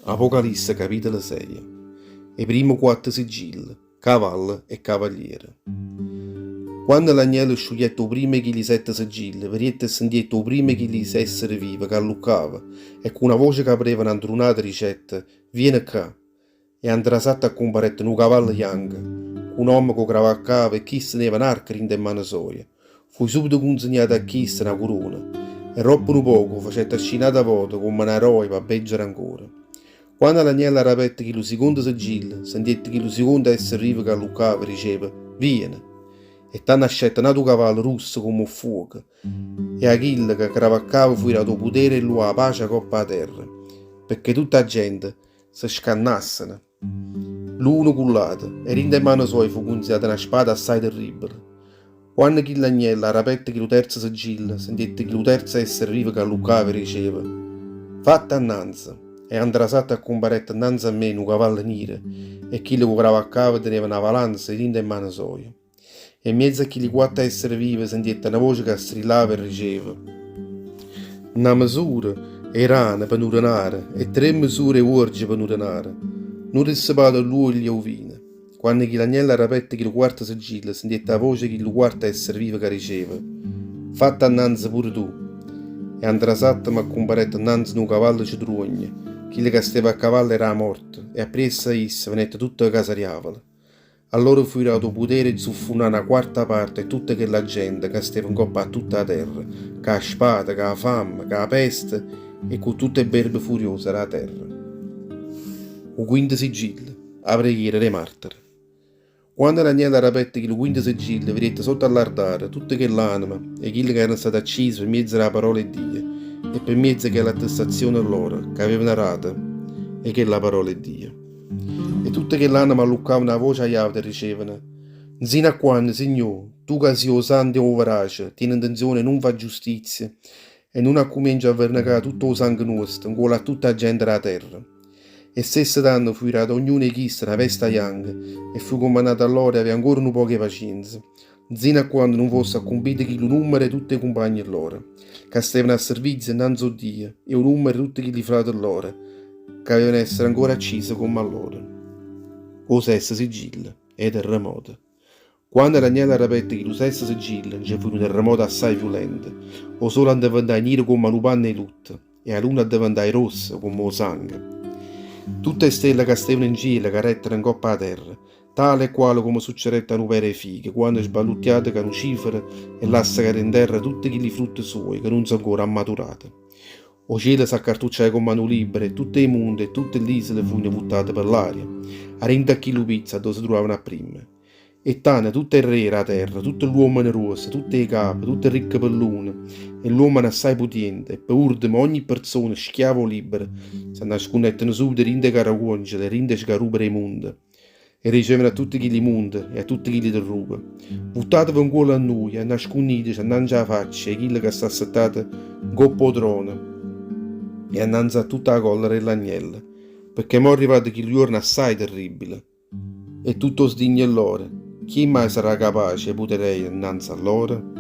Apocalisse capitolo seje. 'E primme quatte sigille, cavalle e cavaliere. Quanno l'agnello sciugliette 'o primmo 'e chilli sette sigille, veriette e sentiette 'o primmo 'e chilli essere vive ch'alluccava e cu na voce ca pareva na 'ntrunata dicette, Viene ccà! E antrasatte accumparette nu cavallo janco, cu n'ommo ca 'o cravaccava e chisto teneva n'arco dint' 'e mmane soje. Fuje subito cunzignata a chisto na curona e roppo nu poco 'o facette ascì n'ata vota comm' n'eroe p'a vencere ancora. Quanno l'agnello arapette chillu sicondo sigillo, sentiette chillu sicondo essere vivo ca alluccava e diceva, Viene! E tanno ascette n'atu cavallo russo comm' 'o ffuoco e a chillo ca cravaccava fuje dato 'o putere 'e luà 'a pace 'a copp' 'a terra, pecché tutta 'a gente se scannasseno l'uno cu ll'ato e dint' 'e mane soje fu cunziata na spada assaje terribbele. Quanno chill'agnello arapette chillu terzo sigillo, sentiette chillu terzo essere vivo ca alluccava e diceva, Fatte annanze! E antrasatte accumparette nnanze a me nu cavallo niro e chillo ca 'o cravaccava teneva na valanza dint' 'e mane soje. E mmiezzo a chilli quatte essere vive sentiette na voce ca strillava e diceva, Na mesura 'e rana pe nu denaro e tre mesure 'e uorge pe nu denaro. Nun dissipate ll'uoglio e 'o vino. Quanno chill'agnello arapette chillu quarto sigillo, sentiette 'a voce 'e chillu quarto essere vivo ca diceva, Fatte annanze pure tu. E antrasatte m'accumparette nnanze nu cavallo cetruogno, chillo ca steva a cavallo era 'a morte, e appriesso a isso venette tutta 'a casa diavolo. A loro fuje dato 'o putere 'e zuffunnà na quarta parte 'e tutta chella gente ca steva 'ncopp' a tutta 'a terra, cu 'a spada, cu 'a famme, cu 'a peste e cu tutt' 'e berbe furiose d' 'a terra. O quinto sigillo, 'a preghiera d' 'e martere. Quanno l'agnello arapette chillu quinto sigillo, vedette sotto a ll'artare tutte chell'aneme 'e chille ca erano state accise pe miezo d' 'a parola 'e Dio e pe miezo 'e chella attestazione lloro ca avevano dato 'e chella parola 'e Dio. E tutte chell'aneme alluccavano 'a voce aiauta e dicevano, Nzino a quanno, Signò, tu ca si' 'o Santo e 'o Verace, tiene 'ntenzione 'e nun fa' giustizia e nun accumience a vernecà tutto 'o sangue nuosto 'ncuollo a tutta 'a gente d' 'a terra. E stesso tanno fuje data a ognuno 'e chiste na vesta janca e fuje cummannato a lloro 'e avè ancora nu poco 'e pacienza, nzino a quanno nun fosse accumpito chillu nummero 'e tutte 'e cumpagne lloro, ca stevano a servizio 'nnanze 'o Dio, e 'o nummero 'e tutte chilli frate lloro, ca avevano essere ancora accise comm'a lloro. O sesto sigillo e 'e terremote. Quanno l'agnello arapette chillu sesto sigillo, nce fuje nu terremoto assaje viulento, 'o sole addeventaje niro comm'a nu panno 'e lutto, E 'a luna addeventaje rossa comm' 'o sanghe. Tutt' 'e stelle ca stevano 'ncielo carettero 'ncopp' 'a terra, tale e quale comme succedette a nu pere 'e fiche quanno è sballuttiato ca nu cifero e lassa cadé 'nterra tutte chilli frutte suoje ca nun so' ancora ammaturate. O cielo s'accartucciaje comm' a nu libbro e tutt' 'e munte e tutte ll'isole fujeno vuttate pe ll'aria, 'a dint' a chillu pizzo addò se truvavano apprimma. E tanno tutt' 'e rre d' 'a terra, tutte ll'uommene gruosse, tutt' 'e cape, tutt' 'e ricche pellune e ll'uommene assaje putiente, e pe urdemo ogni perzona, schiava o libbera, s'annascunnetteno subito dint' 'e caracuoncele e dint' 'e sgarrupe d' 'e munte. E dicevano a tutte chilli munte e a tutte chilli derrupe, Vuttateve 'ncuollo a nuje e annascunnitece annanze 'a faccia 'e chillo ca sta assettato 'ncopp' 'o trono e annanze a tutta 'a collera 'e ll'Agnello, pecché mò è arrivato chillu juorno assaje terribile. E tutto 'o sdigno 'e lloro, chi mai sarrà capace 'e puté reje 'nnanze a lloro?